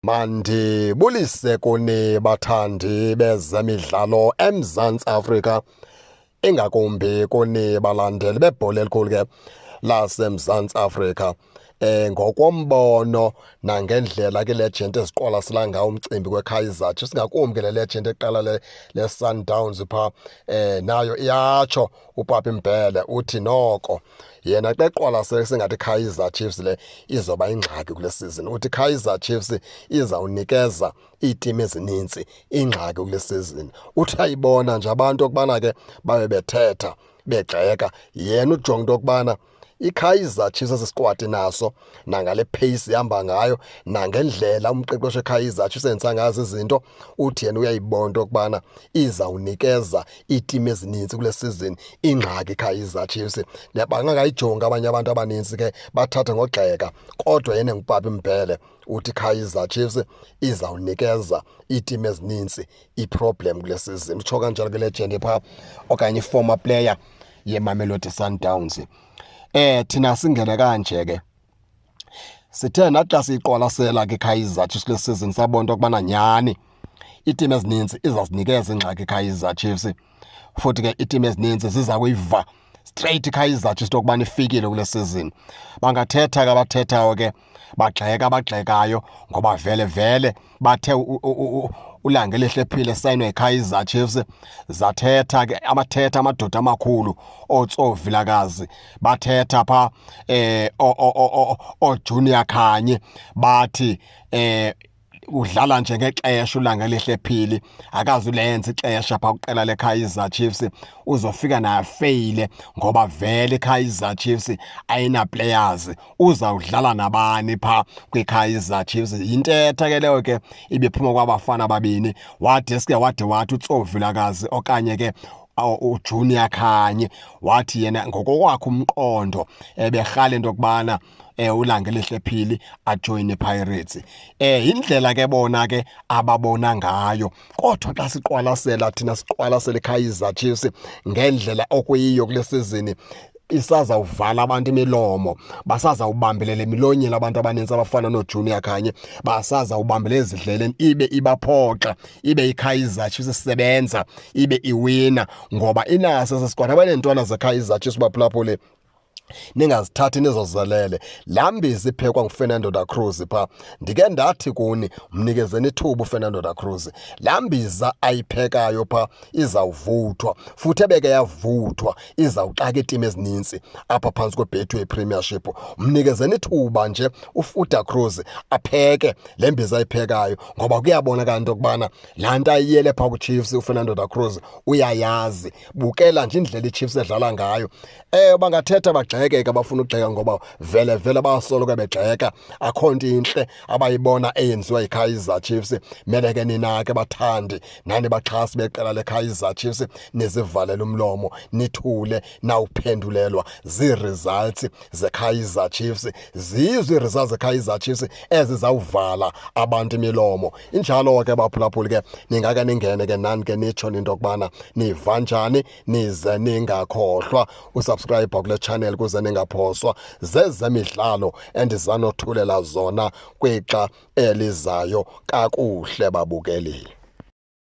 Mandibulise kuni bathandi bezemidlalo eMzantsi Afrika, ingakumbi kuni balandeli bebhola elikhulu ke laseMzantsi Afrika. Ngokombono nangendlela ke legend eziqwalasela ngawo umcimbi kweKaizer Chiefs, ngakumbi ke le legend eqala le Sundowns pha, nayo iyatsho uPapi Mbhele uthi noko yena xa eqwalasele sengathi Kaizer Chiefs le izoba ingxaki kule season. Uthi Kaizer Chiefs izawunikeza iitimu ezininzi ingxaki kule season. Uthi ayibona nje abantu okubana ke babe bethetha begxeka, yena ujonga into yokubana iKaizer Chiefs esisikwati naso nangale pace ihamba ngayo nangendlela umqeqeshi weKaizer Chiefs enza ngazo izinto, uthi yena uyayibona into yokubana izawunikeza iitimu ezininzi kule season ingxaki iKaizer Chiefs. Bangakayijongi abanye abantu abaninzi ke bathathe ngogxeka, kodwa yena nguPapi Mbhele uthi Kaizer Chiefs izawunikeza iitimu ezininzi iproblem kule season. Utsho kanjalo ke legend phaa okanye i-former player yeMamelodi Sundowns. Thina singene kanje ke, sithe naxa siyiqwalasela ke Kaizer Chiefs kule season sabona into yokubana nyhani iitimu ezininzi izazinikeza ingxaki iKaizer Chiefs, futhi ke iitimu ezininzi ziza kuyiva straight iKaizer Chiefs into yokubana ifikile kule season. Bangathetha ke abathethayo ke, bagxeka abagxekayo, ngoba vele vele bathe uLangelihle Phile sayinwe yiKaizer Chiefs. Zathetha ke abathetha amadoda amakhulu ooTso Vilakazi, bathetha pha oJunior Khanye, bathi udlala nje ngexesha uLangelihle Phili, akazulenza ixesha pha kuqela leKaizer Chiefs, uzofika naye fail ngoba vele iKaizer Chiefs ayina players, uzawudlala nabani pha kwiKaizer Chiefs? Yintetha ke leyo ke ibiphuma kwabafana ababini. Wade sike wade wathi uTso Vilakazi okanye ke uJunior Khanye, wathi yena ngokokwakhe umqondo ebehala into yokubana uLangelihle Phili ajoin iPirates. Indlela ke bona ke ababona ngayo, kodwa xa siqwalasela thina siqwalasela iKaizer Chiefs ngendlela okuyiyo kule season, isazawuvala abantu imilomo, basazawubambelela emilonyeni abantu abaninzi abafana noJunior Khanye, basazawubambelela ezidleleni ibe ibaphoxa, ibe iKaizer Chiefs isebenza, ibe iwina, ngoba inaso esi squad abaneentwana zeKaizer Chiefs. Baphulaphuli, ningazithathi nizozelele laa mbiza iphekwa nguFernando da Cruz phaa. Ndike ndathi kuni mnikezeni ithuba uFernando da Cruz, laa mbiza ayiphekayo phaa izawuvuthwa, futhi ebeke yavuthwa izawuxaka iitimu ezininzi apha phantsi kweBetway Premiership. Mnikezeni ithuba nje uDa Cruz apheke le mbiza ayiphekayo, ngoba kuyabonakala into yokubana laa nto ayiyele phaa kwiChiefs uFernando da Cruz uyayazi. Bukela nje indlela iChiefs edlala ngayo. Bangathetha bagxeke ke abafuna ukugxeka, ngoba vele vele basoloko begxeka, akho nto intle abayibona eyenziwa yiKaizer Chiefs. Mele ke nina ke bathandi nani baxhasi beqela leKaizer Chiefs nizivalele umlomo, nithule nawuphendulelwa zii-results zeKaizer Chiefs. Zizo ii-results zeKaizer Chiefs ezizawuvala abantu imilomo. Injalo ke baphulaphuli ke, ningake ningene ke nani ke nitsho into yokubana niva njani, nize ningakhohlwa usubscribe kule channel kuze ningaphoswa zezemidlalo endizanothulela zona kwixa elizayo. Kakuhle babukeli.